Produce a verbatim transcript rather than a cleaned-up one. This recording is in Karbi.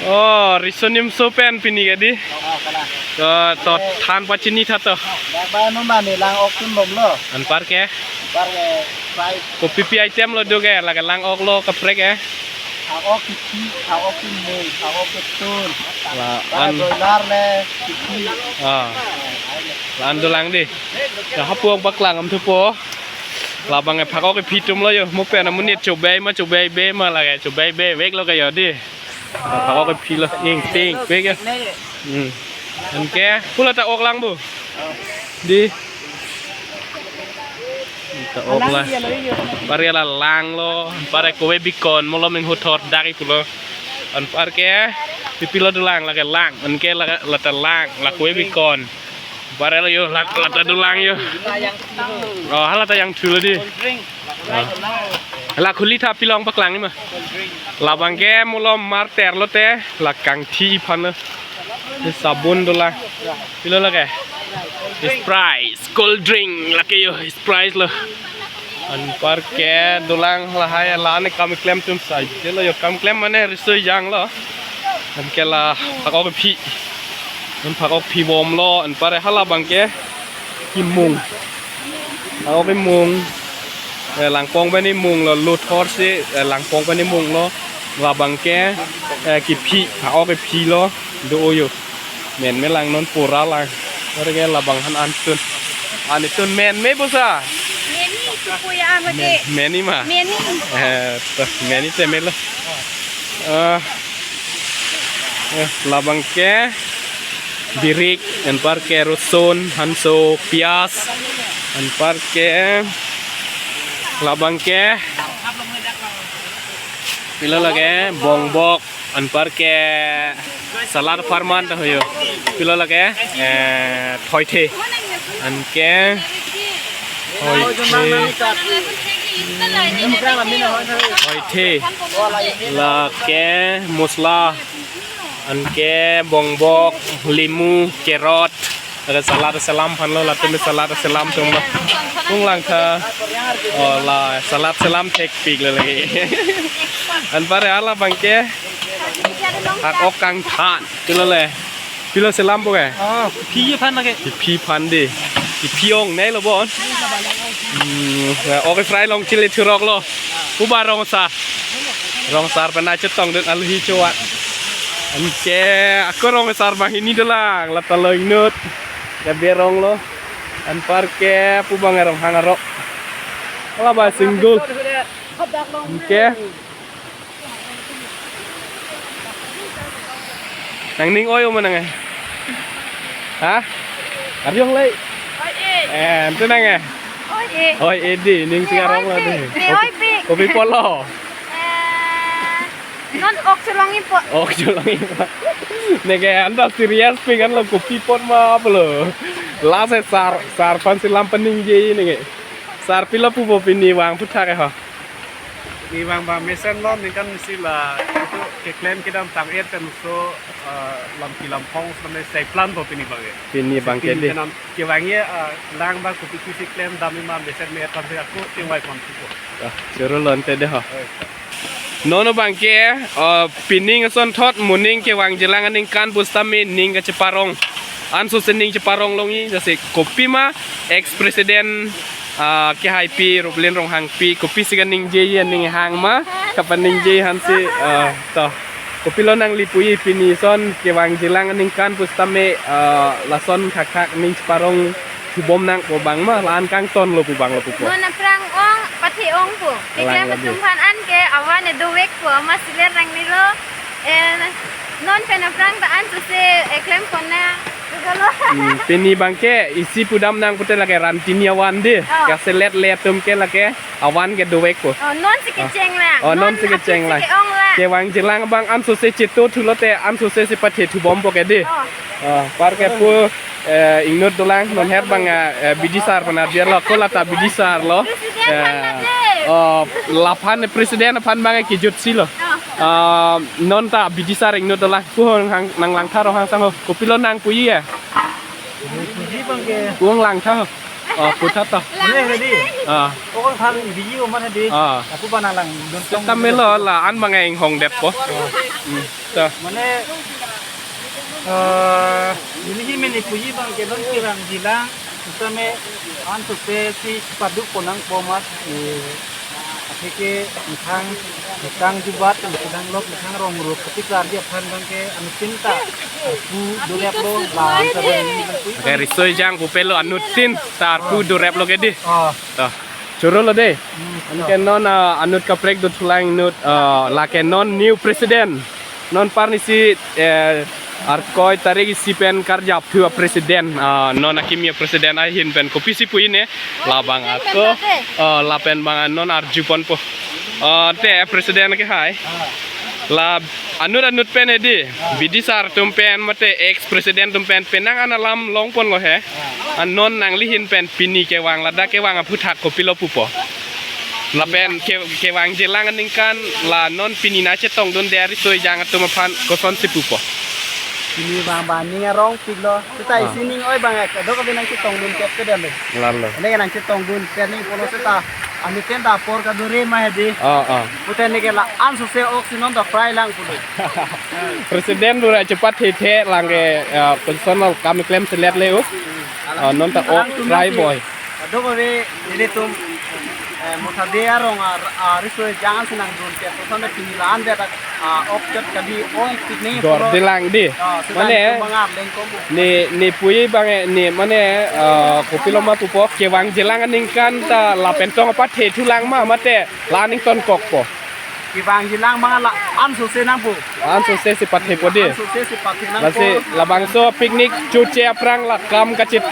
Oh, riso nimso pen pini ke dei. Oh, kalang. To, to than pachini tha to. Dak ba no mane lang-ok tun bomlo. Anpar ke? Anpar ke fry. Kopi pi item lo do ke, lake lang-ok lo kaprek ke. Lang-ok kephi, lang-ok kemung, lang-ok ketun. La ba an broiler le kephi. Ah. La an dolang dei. Ya hapu-ok paklang am thupo. Labang ke phak-ok kephi atum lo yo. Mo pen amonit chobei ma chobei be ma lake chobei be vek lo ke yo dei. Phak-ok kephi lo, ing ting, pek ya. Hmm. Anke, pula ta ok lang bu. Dei. Ta ok lang. Pare la lang lo, pare kove bikon, mo lo ming huthor dak i pulo. Anpar ke, pipi lo dolang, lake lang, anke lake lata lang, la kove bikon. Pare lo yo, la, lata dolang yo. Oh, hala ta yang thulo dei. Ah. La khuli tha pilong paklang ma. Labang ke mo lo mar ter lote la kangthi iphan lo. Ni sabun dolang. Pilo lake? Sprite, cold drink lake yo, Sprite lo. Anpar ke dolang lahai la ne kam klem atum sai. Dei lo yo kam klem mane riso yang lo. Anke la phak-ok kephi. An phak-ok kephi bom lo, anpar hala abang ke kemung. Phak-ok kemung. Eh, langpong pen imung lo, lo thor si, eh, langpong pen imung lo. Labang ke, eh, kephi, phak-ok kephi lo, do yo. Menme lang non pura lang. Ore ke labang han an tun. An tun menme bosa. Meni supu ya ama ke. Meni ma. Meni. Eh, to, meni te melo. Eh, eh, labang ke birik, anpar ke roson, hanso, pias, anpar ke labang ke pilo lake bongbok, anpar ke salad apharman ta hoyo. Pilo lake, eh, thoithe. Anke thoithe. Thoithe. Lake mosla. Anke bongbok, limu, carrot. Lake salad selam aphan lo, latum salad selam atum lo. Kung lang tha. Oh, la salad selam thekpik lo lake. Anpar hala abang ke phak-ok kangthan. Pilo le. Pilo selam po ke? Oh, phi aphan lake. Phi aphan dei. Phi ong nei lo bon. Hmm, ya, ok fry long chili thurok lo. Pu ba rong sar. Rong sar pen na chetong dun aluhi chowat. Anke ako rong sar banghini dolang. Lata lo ingnut. Ya berong lo. Anpar ke pu bang arong hang arok. Hala ba single. Anke. Nangning oi o ma nang eh? Ha? Arjong lei. Oi, eh. Eh, antu nang eh? Oi, eh. Oi, eh, dei, ning si arong lo dei. Dei, oi, pi. Kopi apot lo? Eh, non ok cholong ipo. Ok cholong ipo. Neke anta serious pik an lo kopi apot ma pulo. Lasi sar, sar aphan si lam peningje neke. Sar pilo pupo pini vang puthak eh ho. Pini vang ba mesen lo ningkan isi la itu keklem kedam tang-et pen so, eh, lam kilam phong sampai sai plan po pini bang eh. Pini bang ke dei. Kedam kevang ye, eh, lang ba kopi kopi si klem dam ma mesen me et pan se ako tingvai pon ko. Ah, choro lo ante dei ho. Oi. Non abang ke, eh, pining asonthot moning kevang jelang aningkan pusitame ning kacheparong. Anso si ning cheparong longji, jase kopima ex president, ah, kehaipi Ruplen Ronghangpi, kopi si kaningje aning hang ma, kapaningje aphan si, ah, to. Kopilo nangli puji pini ason kevang jelang aningkan pusitame, ah, lason khakkhak ning cheparong thubom nangpo bang ma, la-an kangton lo pu bang lo pupo. Non aphrang ong, pathe ong po. Keklem atum aphan an ke avan e dovek po, ama siler nangne lo. Eh, non pen aphrang ta anso si, eh, klem pon na. Tuga lo. Hmm, pini bang ke isi pudam nang pute lake rantini avan dei. Oh. Kaselet le atum ke lake avan ke dovek po. Oh, non si kecheng lang. Oh, non si kecheng lang. Aphi si ke-ong lang. Kevang jelang bang anso si chetu thulote anso si si pathe thubom po ke dei. Oh. Ah, anpar ke pu, eh, ingnut dolang, non het bang, eh, bidisar pernah dia lo, ko lata bidisar lo. President aphan na dei. Oh, laphan president aphan bang kejut si lo. Oh. Ah, non ta bidisar ingnut dolang, pu hong hang, nang langtha ro hang sang ho, kopilo nang puji ya? Puji bang ke. Pu hong langtha ho. Oh, puthat to. Mane hedi. Ah. Okon than biji oman hedi. Ah. Apu bana lang don tong. Seta melo la an mangai inghong dep po. Hmm. To. Mane, eh, neli hi mene puji abang ke non kevangjilang. Seta me an sose si paduk ponang po mat. Eh, atheke methang, methang jubat, methang lok, methang rong rup, ketik larji aphan abang ke anuttin ta arpu doreplo, la-an ta abang ke risoi jang pupelo anuttin ta arpu doreplo ke di. Oh. To. Choro lo de. Hmm, anke to. Non, ah, anut kaprek dothulang inut, ah, lake non new president. Non parnisi, eh, Arkoi tarik isi pen karjapthu a-president, ah, non akimi a-president ahin pen kopisi pu-i ne, labang ako, ah, lapen bang non arjuponpo. Ah, te president ke hai. La anut anut pen hedi, bidisar atum pen mate ex-president atum pen penang an alam longpon ko he. An non nangli ahin pen pini kevang ladak kevang aphuthak kopilo pupo. Lapen ke, kevangjilang aningkan la non pini nangchetongdunde arisoi jang atum aphan kosonsi pupo. Pini abang ba ning arongpiklo. Seta, ah, isi ning oi abang ek, dok abang nangchetongdun kep ke dam. Lalo. Ene nangchetongdun kep ning pulo seta. Anuttin ta apor kadure ma hedi. Ah, ah. Pute ne ke la-an sose ok si non ta fry lang pulo. President bura chepat hethe lang ke, ah, personal kam klemselet le ok. Ah, non ta ok fry boy. Kadokave ilitum, eh, Mothade arong a, a, risoi jang an si nangdun kep, to sande pini la-an det, a, ok chot kali ongpik ne pulo. Dor dilang di. Ah, seta mane, ilitum bang arleng kombo. Ne, ne pu-i abang, eh, ne mane, ah, kopilo ma pupo, kevangjilang aningkan ta lapen tong apathe thulang ma mate la nington kokpo. Kevangjilang abang la-an sose nangpo. La-an sose si pathepo di. La-an sose si pathe nangpo. Lasi labangso picnic chuche aphrang la kam kachit